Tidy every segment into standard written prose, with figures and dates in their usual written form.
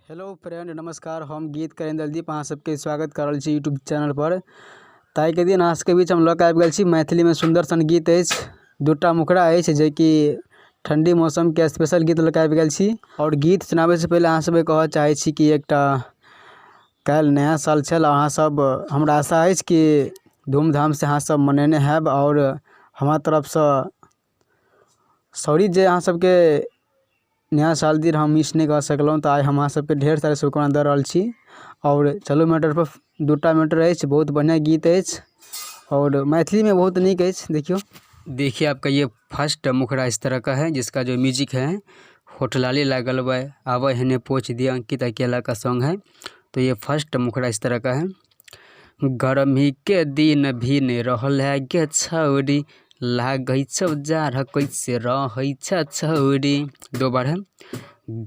Hello friend, नमस्कार। हम गीतकार इंद्रदीप अहाँ सबके स्वागत कर रहल छी यूट्यूब चैनल पर। ताहिके दिन अहाँ सबके बीच हम लऽ कऽ आबि गेल छी मैथिलीमे सुन्दर सन गीत अछि, दूटा मुखड़ा अछि, जेकि ठण्डी मौसमके स्पेशल गीत लऽ कऽ आबि गेल छी। आओर गीत सुनाबैसँ पहिले अहाँ सबके कहऽ चाहै छी कि एकटा काल्हि नया साल छल, अहाँ सब हमरा आशा अछि कि धूमधामसँ अहाँ सब मनेने होयब। आओर हमरा तरफसँ सॉरी जे अहाँ सबके नया साल दिन हम मिस नहि कऽ सकलहुँ। तऽ आइ हम अहाँ सबके ढेर सारा शुभकामना दऽ रहल छी। आओर चलू मैटरपर, दूटा मैटर अछि, बहुत बढ़िआँ गीत अछि आओर मैथिलीमे बहुत नीक अछि। देखियौ, देखिए, आपका ये फर्स्ट मुखड़ा इस तरह का है, जिसका जो म्यूजिक है, होठलाली लागल बा आवा हेने पोछ दिया, अंकित अकेला का सॉन्ग है। तो ये फर्स्ट मुखड़ा इस तरह का है। गर्मी के दिन भी नहीं रहल है गे छौरी, लागै छौ जाड़ कैसे रहै छ छौरी। दो बार है।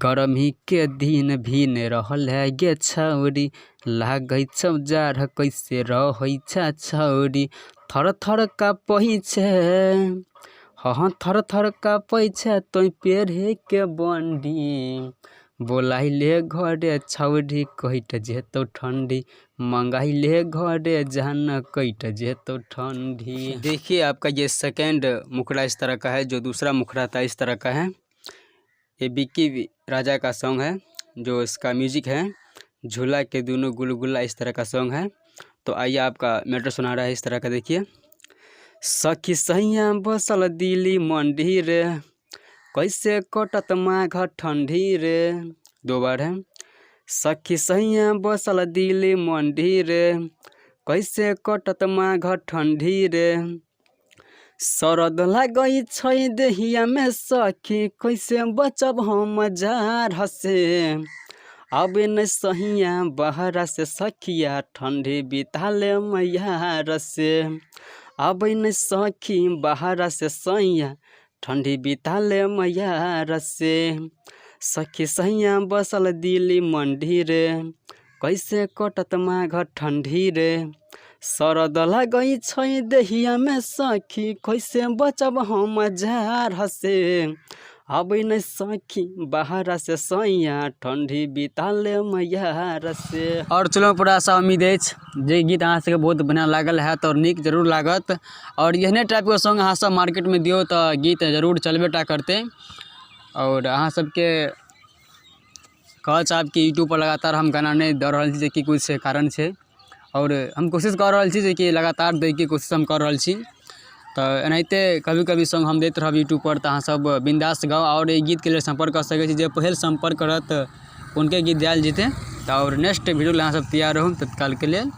गर्मी के दिन भी नहीं रहल है गे छौरी, लागै छौ जाड़ कैसे रहै छ छौरी। थर थर काँपै छै, हँ, थर थर काँपै छै तोँ पेढ़े के बंडी, बोलाइले घरे छौरी कटि जेतौ ठंडी, मंगाइले घरे जान कटि जेतौ ठंडी। देखिए, आपका ये सेकंड मुखड़ा इस तरह का है। जो दूसरा मुखड़ा था, इस तरह का है। ये बिक्की राजा का सॉन्ग है, जो इसका म्यूजिक है, झूला के दोनों गुलगुला, इस तरह का सॉन्ग है। तो आइए, आपका मैटर सुना रहा है इस तरह का। देखिए, सखी सैया बसल दिल्ली मंडी रे, कैसे कटत माघ ठंडी रे। दो बार है। सखी सैया बसल दिल्ली मंडी रे, कैसे कटत माघ ठंडी रे। सरद लागै छै देहियामे सखी, कैसे बचब हम जाड़ से। आबे न सहिया बहरा से सखिया, ठंडी बिता ले मैयार से। आबै न सखी बहरा से सैया, ठंडी बिता ले मैयार से। सखी सैया बसल दिल्ली मंडी रे, कैसे कटत माघ ठंडी रे। सरद लागै छै देहियामे सखी, कैसे बचब हम जाड़ से। आबै न सखी बाहर से सैया, ठंडी बिता ले मैयार से। आओर चलू, पूरा आशा उम्मीद अछि जे गीत अहाँ सबके बहुत बढ़िआँ लागल हैत आओर नीक जरूर लागत। आओर एहने टाइपके सॉन्ग अहाँ सब मार्केटमे दियौ तऽ गीत जरूर चलबे टा करतै। आओर अहाँ सबके कहऽ चाहब कि यूट्यूबपर लगातार हम गाना नहि दऽ रहल छी, जेकि किछु कारण छै। आओर हम कोशिश कऽ रहल छी जेकि लगातार दैके कोशिश हम कऽ रहल छी। तऽ एनाहिते कभी कभी सॉन्ग हम दैत रहब यूट्यूबपर, तऽ अहाँसभ बिन्दास गाउ। आओर एहि गीतके लेल सम्पर्क कऽ सकै छी। जे पहिल सम्पर्क करत, हुनके गीत गायल जेतै। तऽ आओर नेक्स्ट वीडियो लेल अहाँसभ तैयार रहू। तत्कालके लेल।